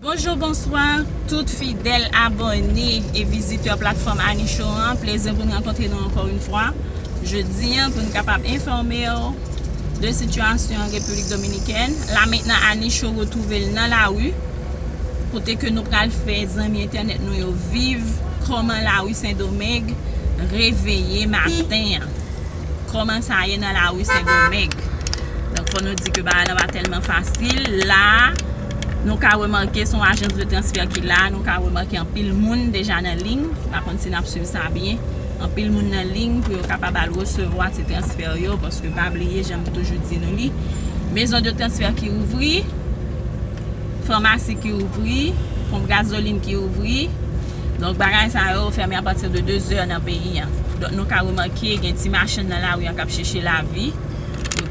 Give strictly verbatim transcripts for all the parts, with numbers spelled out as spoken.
Bonjou, bonswa, tout fidèl abòne e vizitè platfòm Anicho an. Plezi pou n rankontre nou ankò yon fwa. Jodi an, pou n kapab enfòme w de sitiyasyon an Repiblik Dominikèn. La mentnan, Anicho retwouve l nan lari, kote ke nou pral fè zanmi entènèt nou yo viv kòman lari Sendomeng reveye maten an. Kòman sa ye nan lari Sendomeng. Donk, fò nou di ke bagay lan pa tèlman fasil. La, nou ka remake, se yon ajans de transfè ki la, nou ka remake anpil moun deja nan liy. M pa konn si n ap swiv sa byen. Anpil moun nan liy pou yo kapab al resevwa ti transfè yo, paske pa bliye, jan m toujou di nou li, mezon de transfè ki ouvri, famasi ki ouvri, ponp gazolin ki ouvri. Donk, bagay sa yo fèmen apati de de zè nan peyi an. Donk, nou ka remake, gen ti machann nan lari an k ap chèche lavi.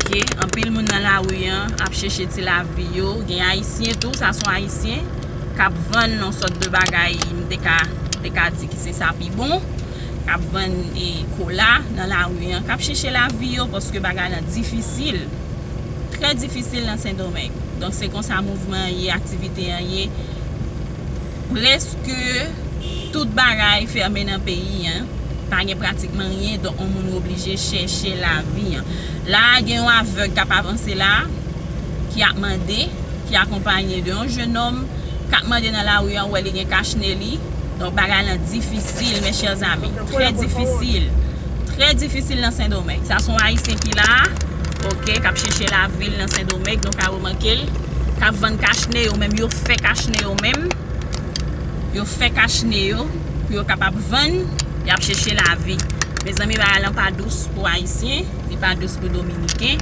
Oke, anpil moun nan lari an ap chèche ti lavi yo. Gen Ayisyen tou, sa se yon Ayisyen k ap vann yon sòt de bagay, m te ka, te ka di ki se sa pi bon, k ap vann, e, kola nan lari an, k ap chèche lavi yo, paske bagay lan difisil, trè difisil nan Sendomeng. Donk, se konsa mouvman an ye, aktivite an ye. Prèske tout bagay fèmen nan peyi an. Pa gen pratikman anyen, donk yon moun oblije chèche lavi an. La a, gen yon avèg k ap avanse la, ki ap mande, ki akonpaye de yon jennonm, k ap mande nan lari an, ou wè li gen kachne li. Donk, bagay lan difisil, mes chers amis. Trè difisil. Trè difisil nan Sendomeng. Sa se yon Ayisyen ki la, oke, k ap chèche lavi l nan Sendomeng. Nou ka remake l, k ap vann kachne yo menm, yo fè kachne yo menm. Yo fè kachne yo pou yo kapab vann, y ap chèche lavi. Mezanmi, bagay lan pa dous pou Ayisyen, li pa dous pou Dominiken.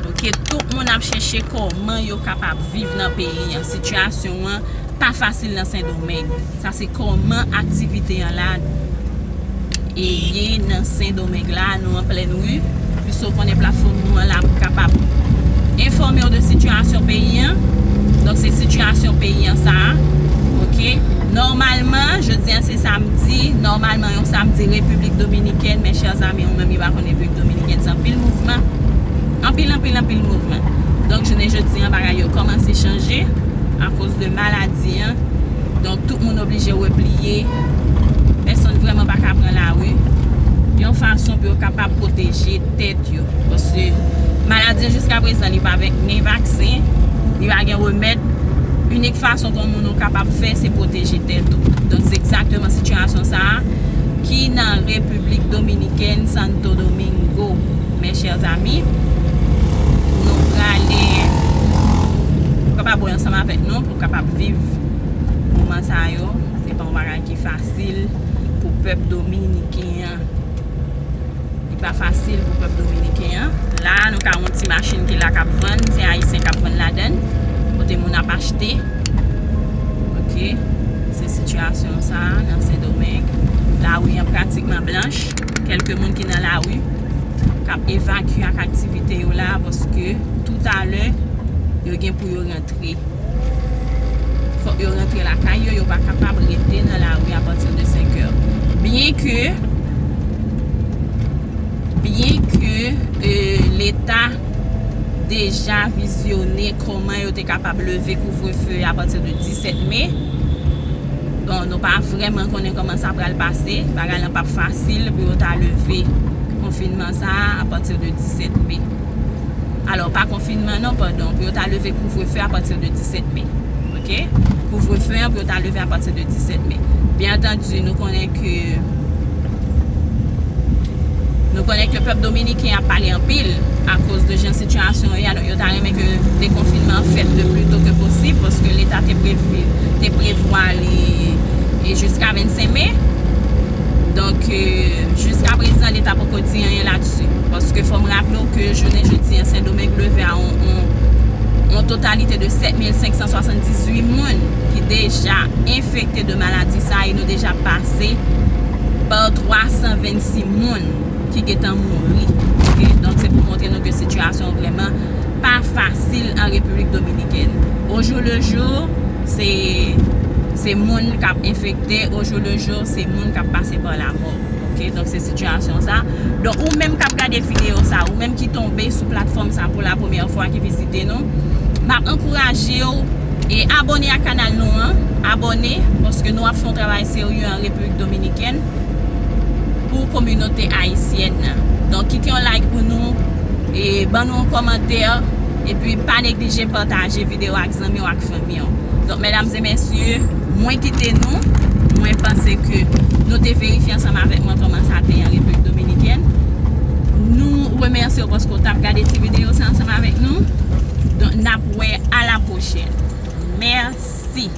Oke, tout moun ap chèche kòman yo kapab viv nan peyi an. Sitiyasyon an pa fasil nan Sendomeng. Sa se kòman aktivite an la e ye nan Sendomeng la, nou an plèn ri. Plis ou konnen platfòm nou an la pou kapab enfòme w de sitiyasyon peyi an. Donk, se sitiyasyon peyi an sa a. Oke. Nòmalman, jodi an se samdi. Nòmalman, yon samdi Repiblik Dominikèn, mes chers amis, ou menm ki pa konn Repiblik Dominikèn, se anpil mouvman. Anpil, anpil, anpil mouvman. Donk, jounen jodi an, bagay yo kòmanse chanje akoz de maladi an. Donk, tout moun oblije repliye. Pèsonn vrèman pa ka pran lari. Yon fason pou yo kapab pwoteje tèt yo. Paske maladi an jiska prezan, li pa gen vaksen, li pa gen remèd. Inik fason pou moun ou kapab fè, se pwoteje tèt ou. Donk, se egzakteman sitiyasyon sa a ki nan Repiblik Dominikèn, Santo Domingo. Mes chers amis, nou prale, ou kapab wè ansanm avèk nou pou kapab viv moman sa yo. Se pa yon bagay ki fasil pou pèp dominiken an. Li pa fasil pou pèp dominiken an. La, nou ka wè yon ti machin ki la k ap vann, se Ayisyen k ap vann ladan l, kote moun ap achte. Oke, se sitiyasyon sa a nan Sendomeng. Lari an pratikman blanch. Kèlke moun ki nan lari k ap evakye ak aktivite yo la, paske toutalè, yo gen pou yo rantre. Fòk yo rantre lakay yo, yo pa kapab rete nan lari apati de senkè. Byen ke, byen ke, e, Leta deja vizyone kòman yo te kapab leve kouvrefe apati de disèt me. Bon, nou pa vrèman konnen kòman sa pral pase. Bagay lan p ap fasil pou yo ta leve konfinman sa a apati de disèt me. Alò, pa konfinman non, padon, pou yo ta leve kouvrefe apati de disèt me. Oke? Kouvrefe an pou yo ta leve apati de disèt me. Byen antandi, nou konnen ke, nou konnen ke pèp dominiken ap pale anpil akoz de jan sitiyasyon an ye. Alò, yo ta renmen ke dekonfinman an fèt le pli to ke posib, paske Leta te previ, te prevwa li e jiska vennsenk me. Donk, e, jiska prezan, Leta poko di anyen ladsi. Paske fò m raple w ke jounen jodi an, Sendomeng leve a yon, yon, yon totalite de sèt mil senk san swasanndizuit moun ki deja enfekte de maladi sa a, e nou deja pase pa twa san vennsis moun ki gentan mouri. Oke? Donk, se pou montre nou ke sitiyasyon an vrèman pa fasil an Repiblik Dominikèn. Au jour le jour, se, se moun k ap enfekte, au jour le jour, se moun k ap pase pa lamò. Oke, donk se sitiyasyon sa. Donk, ou menm k ap gade videyo sa, ou menm ki tonbe sou platfòm sa pou la premyè fwa, ki vizite nou, m ap ankouraje w e abòne ak kanal nou paske nou ap fè yon travay serye an Repiblik Dominikèn pou kominote ayisyèn nan. Donk, kite yon like pou nou, e ban nou yon kòmantè, epi pa neglije pataje videyo ak zanmi w ak fanmi w. Donk, medam e mesye, mwen kite nou. Mwen panse ke nou te verifye ansanm avèk mwen kòman sa te ye an Repiblik Dominikèn. Nou remèsye w paske w t ap gade ti videyo sa ansanm avèk nou. Donk, n ap wè a la pwochèn. Mèsi.